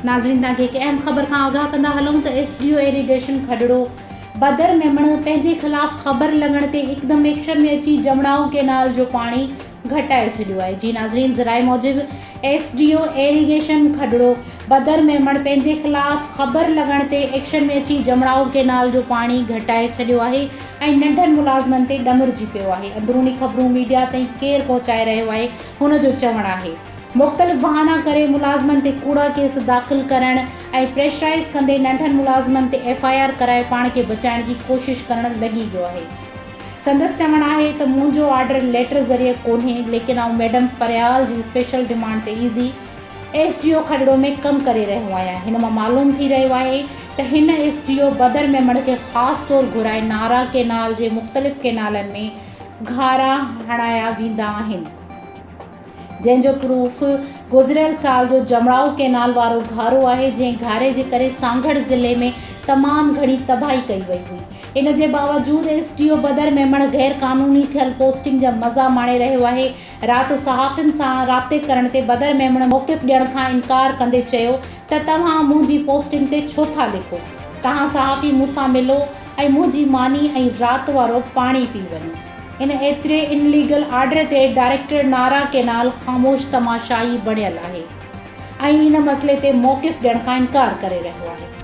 ناظرين توهان کي هڪ اهم خبر کان آگاهه ڪندا هلون ته S D O irrigation Khadro Badar Memon پنهنجي خلاف خبر لڳڻ تي هڪدم ايڪشن ۾ اچي جمڙائو ڪينال جو پاڻي گهٽائي ڇڏيو آهي جي ناظرين ذرائع موجب S D O irrigation Khadro Badar Memon پنهنجي خلاف خبر لڳڻ تي ايڪشن ۾ اچي جمڙائو ڪينال جو پاڻي گهٽائي ڇڏيو آهي ۽ ننڍن ملازمن تي ڏمرجي پيو آهي اندروني خبرون ميڊيا تائين ڪير پهچائي رهيو آهي هن جو چوڻ آهي مختلف بهانا ڪري ملازمن تي ڪوڙا ڪيس داخل ڪرڻ ۽ پريشرائيز ڪندي ننڍن ملازمن تي ايف I R ڪرائي پاڻ کي بچائڻ جي ڪوشش ڪرڻ لڳي ويو آهي. سندس چوڻ آهي ته منهنجو آرڊر ليٽر ذريعي ڪونهي ليڪن آئون ميڊم فريال جي اسپيشل ڊمانڊ تي easy S D O Khadro ۾ ڪم ڪري رهيو آهيان هن مان معلوم ٿي رهيو آهي ته هن ايس ڊي او بدر ميمڻ کي خاص طور گهرائي نارا ڪينال جي مختلف ڪينالن ۾ گهارا هڻايا ويندا آهن. جنهن جو پروف گذريل سال جو جمڙائو ڪينال وارو گهارو آهي، جنهن گهاري جي ڪري سانگهڙ ضلعي ۾ تمام گهڻي تباهي ڪئي وئي هئي. ان جي باوجود S D O Badar Memon غير قانوني ٿيل پوسٽنگ جا مزا ماڻي رهيو آهي. رات صحافين سان رابطي ڪرڻ تي بدر ميمڻ موقف ڏيڻ کان انڪار ڪندي چيو ته توهان منهنجي پوسٽنگ تي ڇو ٿا لکو؟ توهان صحافي مون سان ملو ۽ منهنجي ماني ۽ رات وارو پاڻي پي وڃو. ان ايتري ان ليگل آرڊر تي ڊائريڪٽر نارا ڪينال خاموش تماشائي بڻيل آهي ۽ ان مسئلي تي موقف ڏيڻ کان انڪار ڪري رهيو آهي.